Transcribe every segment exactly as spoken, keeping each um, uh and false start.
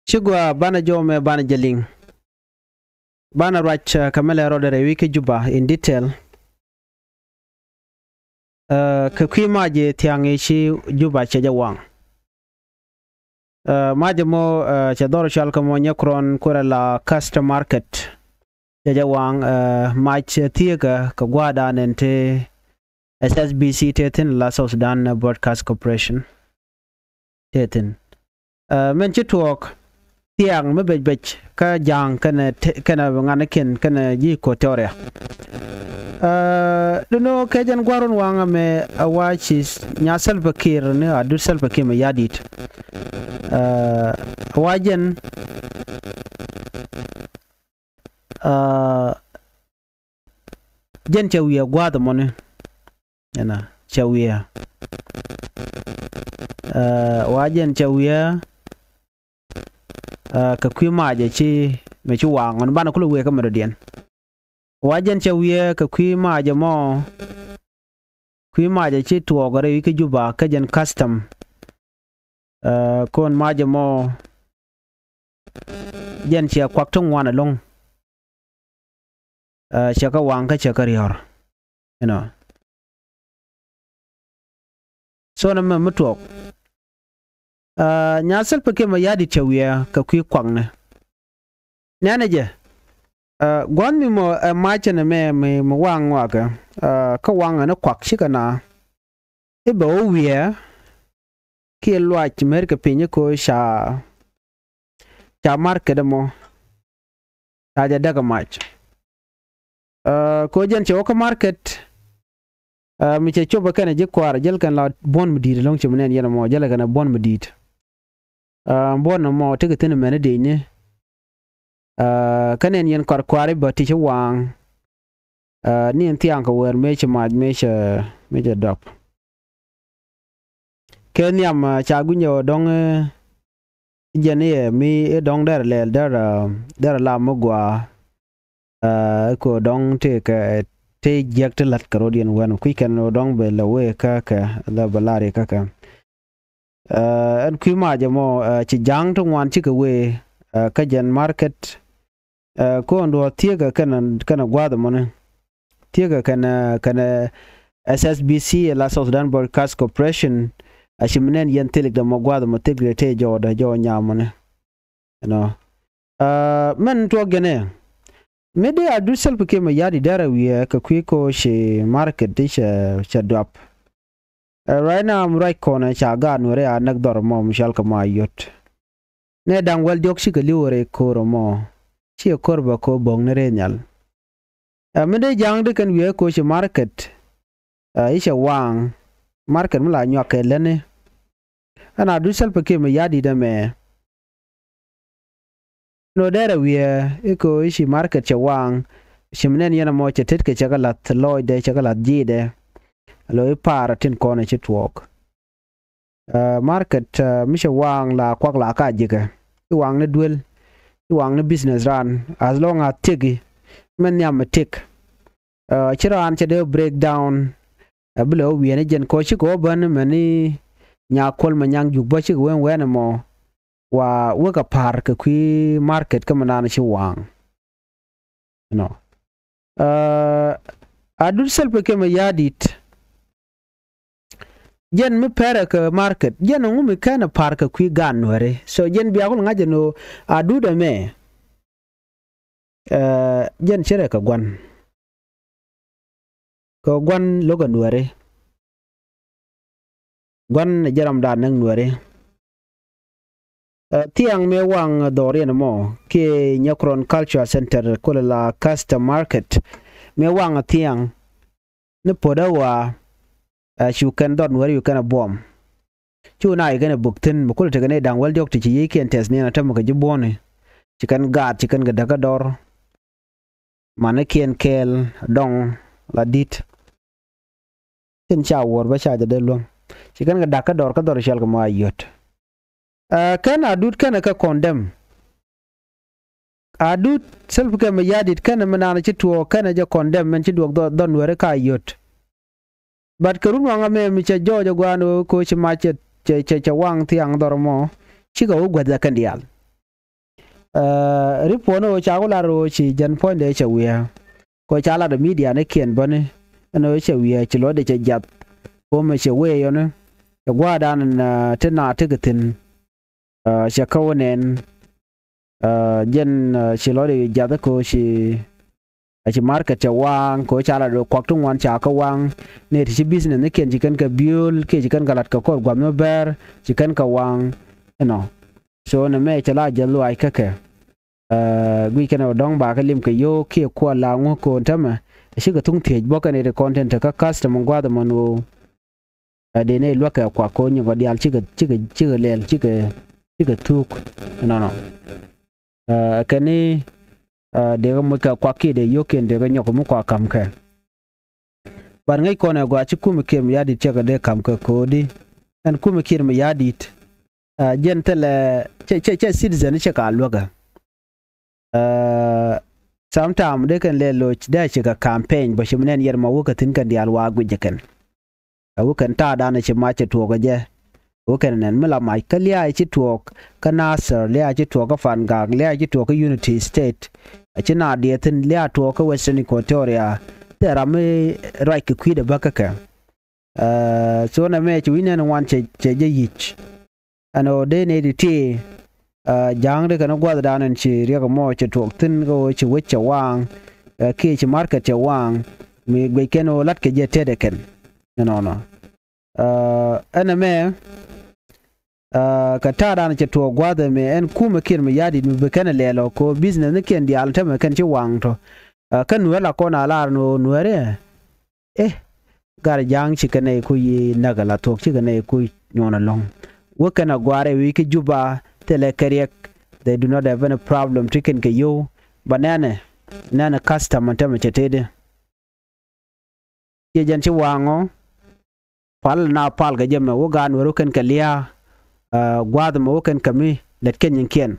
Ci gɔaa banɛ jɔw mɛ banɛ jɛ liŋ. Banɛ ruac, eh, kɛ mi lɛ rɔɔdɛ rɛy wi̱i̱ kä Juba in detail. Eh, kɛ kui̱ mac thia̱ŋ i̱ ci Juba cɛ jɛ waŋ. Eh, mac mɔ, eh, cɛ dhɔr cɔal kɛ mɔ nyɛ kurɔn kuɛrɛ la Custom Market. Cɛ jɛ waŋ, eh, mac thieekä kɛ gua̱a̱dan ɛn te S S B C te thi̱n la South Sudan Broadcast Corporation te thi̱n. Eh, mɛn ci tuɔɔk thiaŋ mi bec bec kä ja̱a̱ŋ kɛnɛ te-, kɛnɛ ŋa̱nikiɛn kɛnɛ ji̱ Equatoria. Eh, duno kɛ jɛn gua̱run waŋ amɛ a wa ci nya Salva Kiir ni a dut Salva Kiir mɛ yadit. Eh, a wa jɛn, eh, jɛn cɛ wiɛ gua̱a̱th mɔni. Ɛnɔ cɛ wiɛ. Eh, wa jɛn cɛ wiɛ, eh, kɛ kui̱ macɛ ci mɛ ci waŋ ɔn banɛ kulɛ wiɛ kä mɛ dɔ̱diɛn. Wa jɛn cɛ wiɛ kɛ kui̱ macɛ mɔ. Kui̱ macɛ ci tuɔɔk rɛy wi̱i̱ kä Juba kä jɛn Custom. Eh, kɔn macɛ mɔ jɛn cɛ kuak ti ŋuan ɛlɔ̱ŋ. Eh, cɛ kä waŋ kä cɛ kä riɔr. Inɔ. So nɛ mɛ mi tuɔɔk. Eh, nya Salva Kiir mɛ yadit cɛ wiɛ kɛ kui̱ kuaknɛ. Nɛnɛ jɛ. Eh, gua̱n mi mɔ, eh, macɛ nɛ mɛ mi, mi waŋ wakɛ. Eh, kä waŋ ɛn kuak cikɛ na. I̱ bɛ wä wiɛ kiɛ luac mer kɛ piny i̱ ko ca, ca market ɛmɔ ca jɛ däk ɛ mac. Eh, ko jɛn cɛ wä kä market, eh, mi cɛ cop ɛ kɛn ɛ ji̱ kuaar jäl kɛn la buɔ̱n mi di̱i̱t ɛlɔ̱ŋ ci mi nɛn yɛn ɛmɔ jäl ɛ kɛn ɛ buɔ̱n mi di̱i̱t. Eh, buɔ̱n ɛmɔ tekɛ thi̱n ɛmɛn i̱ dëëcni. Eh, kä nɛn yɛn kɔr kuaar i̱ bä ti ci waŋ. Eh, ni ɛn thiaŋ kɛ wɛɛr mëë ci mac mëë cɛ, mëë cɛ dɔp. Kɛ nhiam, eh, ca guinyɛ ɣöö dɔ̱ŋ, eh, jɛn i̱ ɛ mi i̱ dɔ̱ŋ derɛ lɛl derɛ, derɛ la mi gɔaa. Eh, i̱ kɛ ɣöö dɔ̱ŋ tëëkɛ, tëë jiäk ti la̱t kɛ rot yɛn wɛn kui̱ kɛn ɣöö dɔ̱ŋ bɛ lɛ wee kä kɛ lɛ bɛ lar yɛ kä kɛ. Eh, ɛn kui̱ macɛ mɔ, eh, ci ja̱a̱ŋ ti ŋuan cikɛ wee, eh, kä jɛn market. Eh, kɔn duɔ̱ɔ̱r thieekä kɛnɛ, kɛnɛ gua̱a̱th ɛmɔni. Thieekä kɛnɛ, kɛnɛ S S B C la South Sudan Broadcast Corporation. A ci mi nɛn yɛn thilik dɛ mɔ gua̱a̱th ɛmɔ thilik dɛ tëë jɔɔdɛ jɔɔ nyamɔni. Ɛnɔ. Eh, mɛn tuɔɔk jɛn ɛ. Mi dee a dut Salva Kiir mɛ yadit derɛ wiɛ kɛ kui̱ ko ci market ti cɛ, cɛ duap. Eh, right now mi ruac kɔnɛ ca gaat nuɛri a näk dhɔr mɔ mi cɔal kɛ Mayot. Nɛ da̱ŋ wäl diɔ̱k cikɛ li̱w rɛy ko̱r ɛmɔ. Cikɛ ko̱r bä ko̱ bo̱o̱ŋ ni rɛy nhial. Eh, mi dee ja̱a̱ŋ di kɛn wiee ko̱ ci market. Eh, i̱ cɛ waŋ. Market mi la nyuak kɛ lätni. Ɛn a dut Salva Kiir mɛ yadit ɛmɛ. Nɔ derɛ wiɛ i̱ kɛ ɣöö i̱ ci market cɛ waŋ, ci mi nɛn yɛn ɛmɔ cɛ tetkɛ cɛ kɛ la̱th lɔɔcdɛ cɛ kɛ la̱th ji̱i̱dɛ. Lo̱ i̱ pa̱a̱r tin kɔn ɛ ci tuɔɔk. Eh, market, eh, mi cɛ waŋ la kuak la ka ji̱kɛ. I̱ waŋ ni duel. I̱ waŋ ni business run. As long as thiek i̱. Mɛn nhiam mi thiek. Eh, ci raan cɛ dee break down. Ɛ bi lɛ wä wiɛn i̱ jɛn kɔ cikɛ wä bän mɛn i̱ Nyakuɔl Manyaŋ Juk bä cikɛ wen wɛn ɛmɔ. Wa wek a pa̱r kɛ kui̱ market kä mi naan ci waŋ. Inɔ. Eh, a dut Salva Kiir mɛ yadit. Jɛn mi pɛrɛ kɛ market. Jɛn ɛŋu mi kɛn a pa̱r kɛ kui̱ gan nuɛri. So jɛn bia kul ŋa̱c ɛn ɣöö a dut ɛmɛ. Eh, jɛn cɛ rɛ kɛ gua̱n. Kɛ gua̱n lo̱k ɛ nuɛri. Gua̱n ɛ jɛ ram da̱a̱n näk nuɛri. Eh, thiaŋ mëë waŋ dhɔriɛn ɛmɔ kiɛ Nyakuɔl Cultural Center kulɛ la Custom Market. Mëë waŋ thiaŋ ni puɔ̱t ɛ ɣɔaa, eh, cu kɛn dhɔr nuɛri cu kɛn ɛ buɔm. Cu na ikɛn ɛ buk thi̱n mi kulɛ tekɛ ni da̱ŋ wäl diɔ̱k ti ci yiëëkiɛn tɛth niɛn ɛ tämɛ kɛ ji̱ buɔ̱ni. Ci kɛn gaat ci kɛn kɛ däkä dɔr. Manikiɛn kɛɛl dɔŋ la di̱t. Tin ca wuɔ̱r bä ca jɛ dee luäŋ. Ci kɛn kɛ da̱k kä dɔr kä dhɔr cɔal kɛ Mayot. Ɛ, kɛn a dut kɛnɛ kɛ condemn. A dut Salva Kiir mɛ yadit kɛnɛ mi naan ci tuɔɔk kɛnɛ jɛ condemn mɛn ci duɔk dhɔ-, dhɔn weri ka yot. But kɛ run waŋä mɛ mi cɛ jɔɔc ɛ gua̱a̱n ɣöö koci mac cɛ, cɛ, cɛ, cɛ waŋ thiaŋ dhɔr mɔ. Cikɛ wä guäth ɛ kɛn diaal. Ɛ, ri puɔ̱n ɣöö ca ku lar ɣöö ci jɛn puɔ̱nydɛ cɛ wiee. Kɛ ɣöö ca lat ɛ midianikiɛn bäni ɛn ɣöö cɛ wiee, ci luɔtdɛ cɛ jiath. Kɛ ɣöö mɛ cɛ wee yɔni cɛ gua̱a̱thdan ɛn, ɛ, ti naath tekɛ thi̱n. Ɛ, cɛ kä wä nɛn, ɛ, jɛn, ɛ, ci luɔtdɛ jiath kɛ ɣöö ci, ɛ, ci market cɛ waŋ, kɛ ɣöö ca lat ɣöö kuak ti ŋuan ca kɛ waŋ. Nɛy ti ci businessnikiɛn ci kɛn kɛ build kiɛ ci kɛn kɛ la̱t kɛ kɔr gua̱th mi bɛr ci kɛn kɛ waŋ. Inɔ. So nɛmɛ cɛ la jiath luaac kä kɛ. Ɛ, guic kɛn ɛ dɔ̱ŋ ba kɛ lim kɛ yio̱w kiɛ kuɔl la ŋu ko̱n täämɛ. Cikɛ thuŋ thiec bä kɛn iti kɔn tin te kä custom gua̱a̱th ɛmɔ ɛn ɣöö, ɛ, dee nɛy luäk kɛ kuak kɛ ɣöö nyɔkɔ diaal cikɛ, cikɛ, cikɛ lɛl, cikɛ, cikɛ thuk. Nɔnɔ. Ɛ, kɛn i̱, ɛ, dee kɛ moc kɛ kuak kiɛ dee yio̱wkiɛn dee kɛ nyɔk mi kua ka̱m kɛ. But ŋäc kɔn ɛ gɔaa ci kumɛ Kiir Mayardit cɛ kɛ dee ka̱m kɛ ko̱di. Ɛn kumɛ Kiir Mayardit, ɛ, jɛn thilɛ, cɛ, cɛ, cɛ citizen cɛ ka luäkä. Ɛ, sometime dee kɛn lɛ loc dee a ci kɛ campaign bä ci mi nɛn yɛr ma wä kɛ thi̱n kɛn diaal wa guic jɛ kɛn. Ɛ wä kɛn ta̱a̱dan ci mac cɛ tuɔɔk ɛ jɛ. Wä kɛn nɛn mi la mac kä lia̱a̱ ci tuɔɔk kä Nasir, lia̱a̱ ci tuɔɔk kä Fangak, lia̱a̱ ci tuɔɔk kä Unity State. Ɛ ci na diɛ thi̱n lia̱a̱ tuɔɔk kä Western Equatoria. Thil ram mi ruac kɛ kui̱dɛ bä kä kɛ. Ɛ, so nɛmɛ ci wi̱c nɛn ŋuan cɛ, cɛ jɛ yic. Ɛn ɣöö dee nɛy ti ti, ɛ, ja̱a̱ŋ ti kɛn gua̱thdan ɛn ci riɛk ɛmɔ cɛ tuɔɔk thi̱n kä ɣöö ci wec cɛ waŋ, ɛ, kiɛ ci market cɛ waŋ, mi guic kɛn ɣöö la̱t kɛ jɛ tetdɛ kɛn. Ɛnɔnɔ. Ɛ, ɛn ɛmɛ, ɛ, kɛ ta̱a̱dan cɛ tuɔɔk gua̱a̱th ɛmɛ ɛn kumɛ Kiir Mayardit mi bi kɛn ɛ lɛl ɔ kɛ ɣöö businessnikiɛn diaal täämɛ kɛn ci waŋ tɔ. Ɛ, kä Nuäär la kɔn a lar ni ɣöö Nuäärɛ. Eh, gat ja̱a̱ŋ cikɛ nɛy kuc i̱ näk ala thuɔ̱k, cikɛ nɛy kuc nyuɔn ɛlɔ̱ŋ. Wä kɛn a gua̱a̱r ɛ wi̱i̱ kä Juba thilɛ kɛ riɛk. They do not have any problem ti kɛn kɛ yio̱w. Ba nɛnɛ, nɛnɛ custom ɛn täämɛ cɛ tetdi. Ciɛ jɛn ci waŋ ɔ pal na pal kɛ jɛ mɛ wä gaat Nuäär wä kɛn kɛ lia̱a̱, ɛ, gua̱a̱th ɛmɔ wä kɛn kɛ mi lät kɛn nyiŋkiɛn.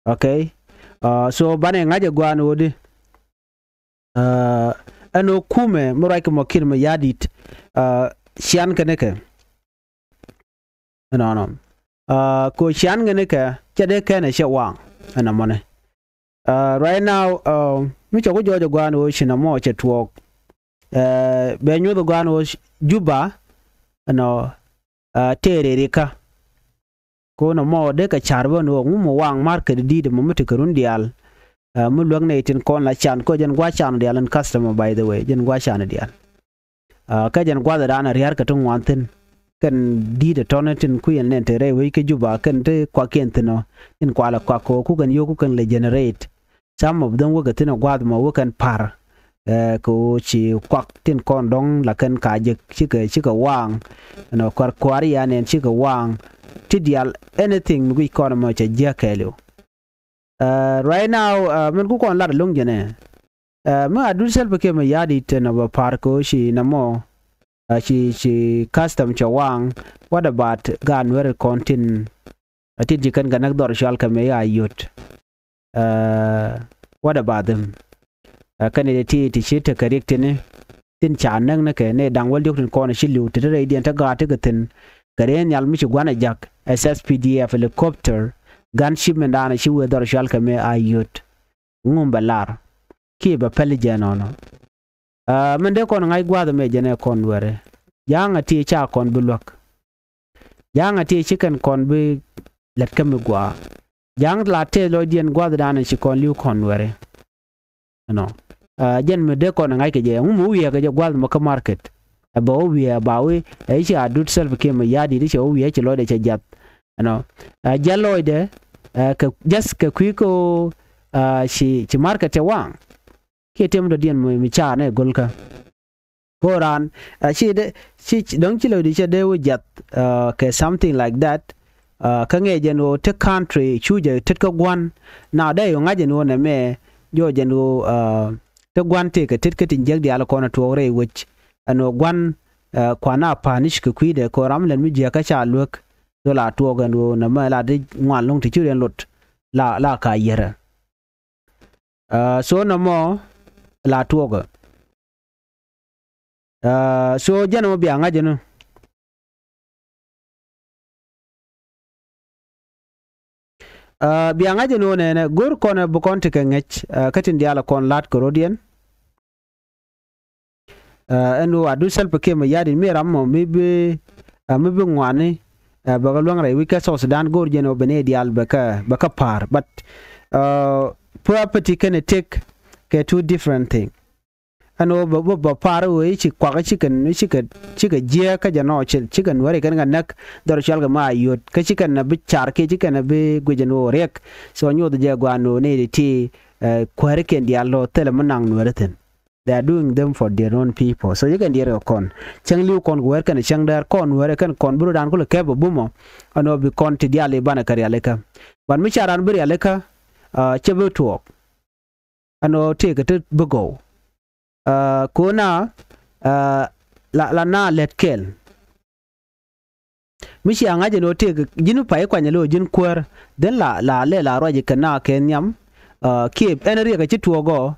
Okay. Ɛ, so banɛ ŋa̱c ɛ gua̱a̱n ɣöödi. Ɛ, ɛn ɣöö kumɛ mi ruac kɛ mɔ Kiir Mayardit, ɛ, cian kɛn kɛ. Ɛnɔnɔ. Ɛ, kɛ ɣöö cian kɛn kɛ cɛ dee kɛn ɛ cɛ waŋ. Ɛn ɛmɔni. Ɛ, right now, ɛ, mi cɛ ku jɔɔc ɛ gua̱a̱n ɣöö ci nɔmɔ cɛ tuɔɔk. Ɛ, bɛ nyuɔth ɛ gua̱a̱n ɣöö Juba, ɛnɔ, ɛ, tëë rɛɛrikä. Kɛ ɣöö nɔmɔ dee kɛ ca̱r bä ni ɣöö ŋu mi waŋ market di̱i̱t ɛmɔ mi tekɛ run diaal. Ɛ, mi luäk nɛy tin kɔn la can kä jɛn gua̱a̱th can diaal ɛn customer, by the way, jɛn gua̱a̱th can diaal. Ɛ, kä jɛn gua̱a̱th ɛ da̱a̱n ɛ ria̱r kɛ ti ŋuan thi̱n. Kɛn di̱i̱t ɛ tɔ̱nɛ tin kui̱ ɛn nɛn te rɛy wec kä Juba kɛn ti kuakiɛn thi̱n ɔ. Tin kualɛ kuak kɛ ɣöö ku kɛn yio̱w ku kɛn lɛ generate. Some of them wä kɛ thi̱n ɛ gua̱a̱th mɔ wä kɛn pa̱r. Ɛ, kɛ ɣöö ci kuak tin kɔn dɔ̱ŋ la kɛn ka jek cikɛ, cikɛ waŋ. Ɛnɔ kua̱r kua̱r ya nɛn cikɛ waŋ. Ti diaal anything mi guic kɔn ɛmɔ cɛ jiäk kɛɛliw. Ɛ, right now, ɛ, min ku kɔn lat ɛlɔ̱ŋ jɛnɛ. Ɛ, mi a dut Salva Kiir Mayardit ɛnɔ bɛ pa̱r kɛ ɣöö ci nɔmɔ. Ɛ, ci, ci custom cɛ waŋ. What about gaat Nuäär kɔn tin, ɛ, tin ci kɛn kɛ näk dhɔr cɔal kɛ mɛ a yot. Ɛ, what about them? Ɛ, kɛn i̱ ti, ti ci tekɛ riɛk tini. Tin ca näk ni kɛ ni da̱ŋ wäl diɔ̱k tin kɔn ci li̱w ti te rɛydiɛn te gaat tekɛ thi̱n. Kɛ rɛy nhial mi ci gua̱n ɛ ja̱k, S S P D F helicopter, gun shipment da̱a̱n ci wëë dhɔr cɔal kɛ mɛ a yot. Ŋum bɛ lar. Kiɛ bɛ päl jɛ nɔnɔ. Ɛ, min dee kɔn ŋa̱c gua̱a̱th ɛmɛ jɛn ɛ kɔn Nuäärɛ. Ja̱a̱ŋ a ti ca kɔn bi luäk. Ja̱a̱ŋ a ti ci kɛn kɔn bi lät kä mi gua̱a̱. Ja̱a̱ŋ la tëë lɔcdiɛn gua̱a̱th da̱a̱n ci kɔn li̱w kɔn Nuäärɛ. Ɛnɔ. Ɛ, jɛn mi dee kɔn ŋa̱c kɛ jɛ, ɛŋu mi wiee kɛ jɛ gua̱a̱th mɔ kä market. Ɛ bɛ wä wiee ɛ ba wi̱i̱, ɛ i̱ ci a dut Salva Kiir Mayardit i̱ cɛ wä wiee i̱ ci lɔcdɛ cɛ jiath. Ɛnɔ. Ɛ, jiath lɔcdɛ, ɛ, kɛ, just kɛ kui̱ kä ɣöö, ɛ, ci, ci market cɛ waŋ. Kiɛ tëë mi dɔ̱diɛn mi, mi ca̱a̱r ni ɛ go̱lkä. Ko raan, ɛ, ci dee, ci, ci, dɔ̱ŋ ci lɔcdi cɛ dee wä jiath, ɛ, kɛ something like that. Ɛ, kä ŋɛɛ jɛn ɣöö te country cu jɛ tet kä gua̱n. Na dee yɛ ŋa̱c jɛn ɣöö nɛmɛ, jɔɔc jɛn ɣöö, ɛ, te gua̱n tëëkɛ tet kä tin jiäk diaal kɔn ɛ tuɔɔk rɛy wec. Ɛn ɣöö gua̱n, ɛ, kua̱n a punish kɛ kui̱dɛ kɛ ɣöö ram lɛn mi jiäk kä ca luek. Thol a tuɔɔk ɛn ɣöö nɛmɛ la dee ŋuan lo̱ŋ ti ci rɛn lot. La, la ka yiärä. Ɛ, so nɔmɔ la tuɔɔkä. Ɛ, so jɛn nɔmɔ bia ŋa̱c ɛn ɣöö. Aa, bia ŋa̱c ɛn ɣöö nɛnɛ go̱r kɔn ɛ bi kɔn tekɛ ŋäc, aa, kä tin diaal ɛ kɔn la̱t kɛ rɔ̱diɛn. Aa, ɛn ɣöö Adut Salva Kiir Mayardit mi ram mɔ mi bi, aa, mi bi ŋuani, aa, bɛ kɛ luäŋ rɛy wec kä South Sudan go̱r jɛn ɣöö bɛ nɛy diaal bɛ kɛ, bɛ kɛ pa̱a̱r. But, aa, puɔ̱ a peti kɛnɛ tëk kɛ two different thing. Ɛn ɣöö bä, bä, bä pa̱a̱r ɣöö i̱ ci kuak i̱ ci kɛn, i̱ ci kɛ, ci kɛ jiääk kä jɛ nɔ ci, ci kɛn Nuääri kɛn kɛ näk dhɔr cɔal kɛ ma Ayod. Kä ci kɛn ɛ bi car kiɛ ci kɛn ɛ bi guic ɛn ɣöö riɛk. So nyoth jɛ gua̱a̱n ɣöö nɛy ti ti, ɛ, kuäärikiɛn diaal ɣöö thilɛ mi naŋ Nuääri thi̱n. They are doing them for their own people. So ci kɛn diɛɛr kɛ kɔn. Cäŋ li̱w kɔn kɛ wɛr kɛn cäŋ däär kɔn Nuääri kɛn kɔn bi rɔ̱dan kulɛ kɛp ɛ bumɔ. Ɛn ɣöö bi kɔn ti diaal i̱ banɛ kɛ rialikä. But mi ca raan bi rialikä, aa, cɛ bi tuɔɔk. Ɛn ɣöö tëëkɛ ti bi gɔw. Aa, ko̱na, aa, la, la na lät kɛl. Mi cia ŋa̱c ɛn ɣöö tëëkɛ ji̱n pay kuany ɛn ɣöö ji̱n kuäär. Then la, la lɛ la ruac kɛ na kɛ nhiam. Aa, kiɛ ɛn riɛk ɛ ci tuɔɔk ɔ.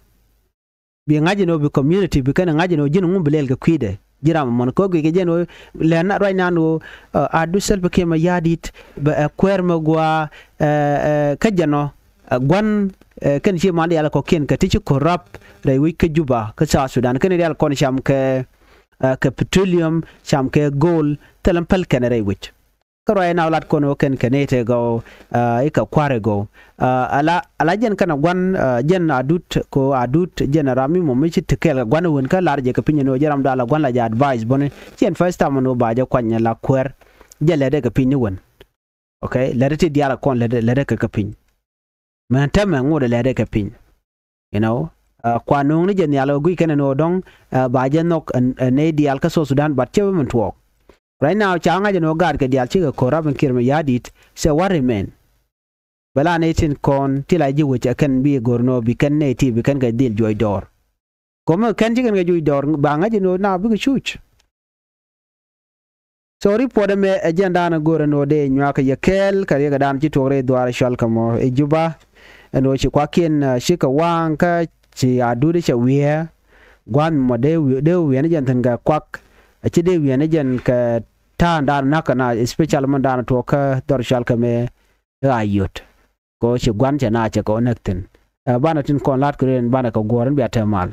Bi ŋa̱c ɛn ɣöö bi community bi kɛn ŋa̱c ɛn ɣöö ji̱n ŋu bi lɛl kɛ kui̱dɛ. Ji̱ ram ɛmɔn kɛ ɣöö guic kɛ jɛn ɣöö lɛn ruac nan ɣöö, aa, Adut Salva Kiir Mayardit bɛ ɛ kuäär mi gɔaa, ɛ, ɛ, kä jɛn ɔ. Ɛ, gua̱n, ɛ, kɛn ci man diaal kɔ̱kiɛn kɛ ti ci corrupt rɛy wec kä Juba kä South Sudan. Kɛn diaal kɔn cam kɛ, ɛ, kɛ petroleum, cam kɛ gold, thilɛ mi päl kɛn rɛy wec. Kä ruac na lat kɔn ɣöö kɛn kɛ nɛy tëë gɔw, ɛ, i̱ kɛ kua̱r i̱ gɔw. Ɛ, ala, ala jɛn kɛn ɛ gua̱n, ɛ, jɛn Adut kɛ ɣöö Adut jɛn ɛ ram mi mɔ mi ci te kɛɛl kɛ gua̱n ɛ wen kä lar jɛ kɛ piny ɛn ɣöö jɛ ram dɔal ɛ gua̱n la jɛ advice buni. Ci ɛn first time ɛn ɣöö ba jɛ kuany ɛ la kuäär. Jɛ lɛt ɛ kɛ piny ni wen. Okay, lɛt ɛ ti diaal ɛ kɔn lɛt ɛ, lɛt ɛ kɛ kɛ piny. Mɛn täämɛ ŋot ɛ lɛt ɛ kɛ piny. You know, aa, kua nööŋni jɛ nhial ɛ guic kɛn ɛn ɣöö dɔ̱ŋ, aa, ba jɛ nhɔk ɛn, ɛn nɛy diaal kä South Sudan, but cɛ bi min tuɔɔk. Right now ca ŋa̱c ɛn ɣöö gaatkɛ diaal cikɛ ko̱r rap in Kiir Mayardit, sɛ what remain. Bɛ la nɛy tin kɔn ti la ji̱ wec ɛ kɛn bi go̱r ɛn ɣöö bi kɛn nɛy ti bi kɛn kɛ dhil juɔc dɔɔr. Ko̱mɛ kɛn ci kɛn kɛ juɔc dɔɔr ba ŋa̱c ɛn ɣöö na bikɛ cuc. So report ɛmɛ ɛ jɛn dan go̱r ɛn ɣöö dee nyuak kɛ yɛ kɛɛl kɛ riɛkɛ dan ci tuɔk rɛy dhuaar cɔal kɛ mɔ i̱ Juba. Ɛn ɣöö ci kuakiɛn, aa, cikɛ waŋ kä ci Adut cɛ wiee. Gua̱a̱th mɔ dee wiee, dee wiee ni jɛn thi̱n kɛ kuak. Ɛ ci dee wiee ni jɛn kɛ ta̱a̱n dan näk kɛ na, especially mɛn dan tuɔk kä dhɔr cɔal kɛ mɛ i̱ Ayod. Kɛ ɣöö ci gua̱n cɛ na cɛ kɛ ɣöö näk thi̱n. Ɛ, banɛ tin kɔn la̱t kɛ rɛy banɛ kɛ guɔ̱ɔ̱r in bia te mal.